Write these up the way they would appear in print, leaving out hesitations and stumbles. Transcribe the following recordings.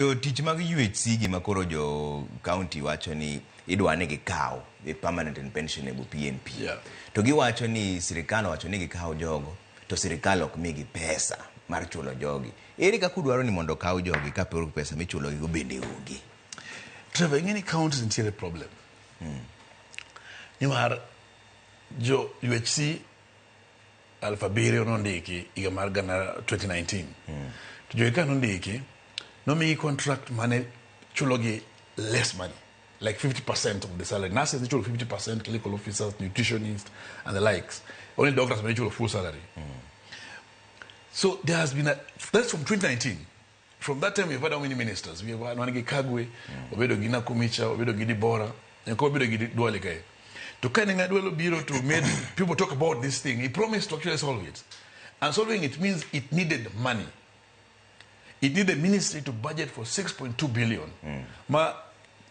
Jotich mag UHC gima koro jo county wacho ni idwa ni gikaw e permanent and pensionable PNP. To giwacho ni sirikal owacho ni gikaw jogo to sirikal ok migi pesa mar chulo jogi. Ere kaka udwaro ni mondo okaw jogi ka pok pesa michulogigo bende onge? Trevor, ing'e ni counties nitiere problem. Nimar jo UHC 7,000 nondiki higa mar gana 2019. To jogi ka nondiki, nomigi contract mane chulogi less money, like 50% of the salary. Nurses ichulo 50%, clinical officers, nutritionists, and the likes. Only doctors may chulo full salary. So there has been a, that's from 2019. From that time we've had how many ministers? We have had wan gi Kagwe, wabedo gi Nakumicha, wabedo gi Dibora, nyaka wabedo gi Duale kae. To kane ng'a Duale obiro to made people talk about this thing, he promised to actually solve it. And solving it means it needed money. It needed the ministry to budget for 6.2 billion. Ma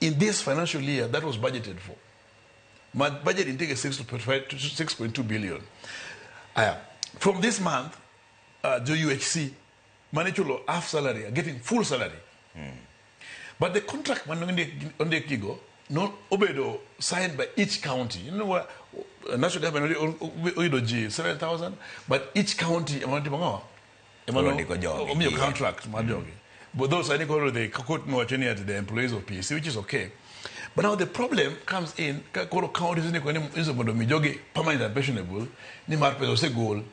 in this financial year, that was budgeted for. Ma budget intake 6.2 billion. Aya, from this month, the UHC mane chulo half salary are getting full salary. But the contract mane ondik gigo no obedo signed by each county. You know what? National government oyudo ji 7,000, but each county ema notimo ang'o? Ema no- Ondiko jogi. Omiyo contract mar jogi. But those sani koro the court nowacho ni at the employees of PSC, which is okay. But now the problem comes in ka koro counties ni koni iso mondo mi jogi permanent and pensionable ni mar pesa osegol.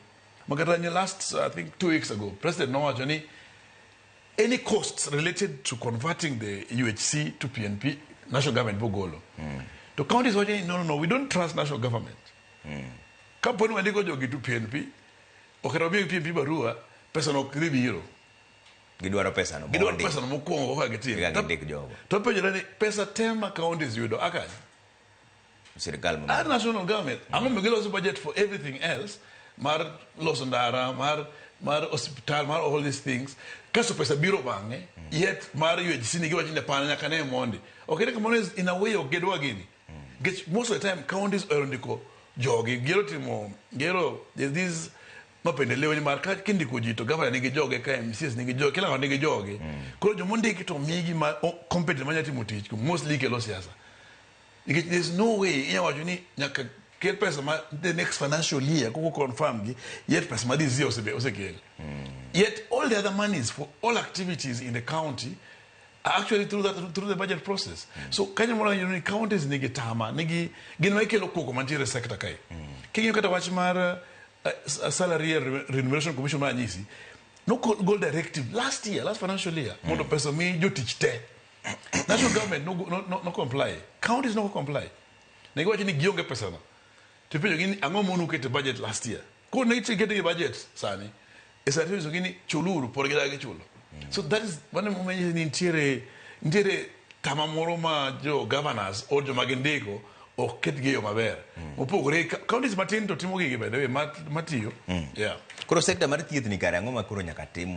Makata ni last, I think 2 weeks ago, President nowacho ni any costs related to converting the UHC to PNP, national government bogolo. To counties wacho ni no, we don't trust national government. Kapo ni wandiko jogi to PNP, ok wamiyo PNP barua, pesa no ok dhi biro. Gidwaro pesa no Gidwaro mondi. Pesa no mokwongo kaka gitim. Kaka gindik jogo. To penjore ni pesa te ma counties yudo akanye? Sirikal Our mamalo. National government. Ang'o momiyo giloso budget for everything else mar loso ndara, mar osiptal, mar all these things. Kasto pesa biro bang'e, yet mar UHC ni giwacho ni hapana nyaka ne mondi. Ok en kamano is in a way ok gidwa gini. Nikech most of the time counties ohero ndiko jogi, gihero timo, gihero there's this mapendeleo ni mar ka kindiko ji to governor nigi joge ka MCAs nigi joge, kila ng'ato nigi joge. Koro jomondiki to omigi ma competent manya timo tich, mostly kelo siasa. Nikech there's no way inya wacho ni nyaka kel pesa ma the next financial year koko confirm gi yet pesa ma this year osekel. Yet all the other monies for all activities in the county are actually through the budget process. So kanyo moro ni counties nigi tama nigi gin ma ikelo koko mantiere e sector kae. King'iyo kata wach mar salary and remuneration commission mar anyisi no gol directive last year, last financial year, mondo pesa mi jotich te. National government no comply, counties no comply. Ne giwacho ni gionge pesa no. To ipenjo gi ni ang'o mono keto budget last year? Koro ne giketo gi budget sani e sani to gi ni chuluru, pod gidagi chulo. So that is mano momiyo ni nitiere tama moro ma jo governors or joma gindiko ok ket gi e yo maber. Mopogore counties matin to timo gigi by the way matiyo. Yeah. Koro sekta mar thieth ni kare ang'o ma koro nyaka tim?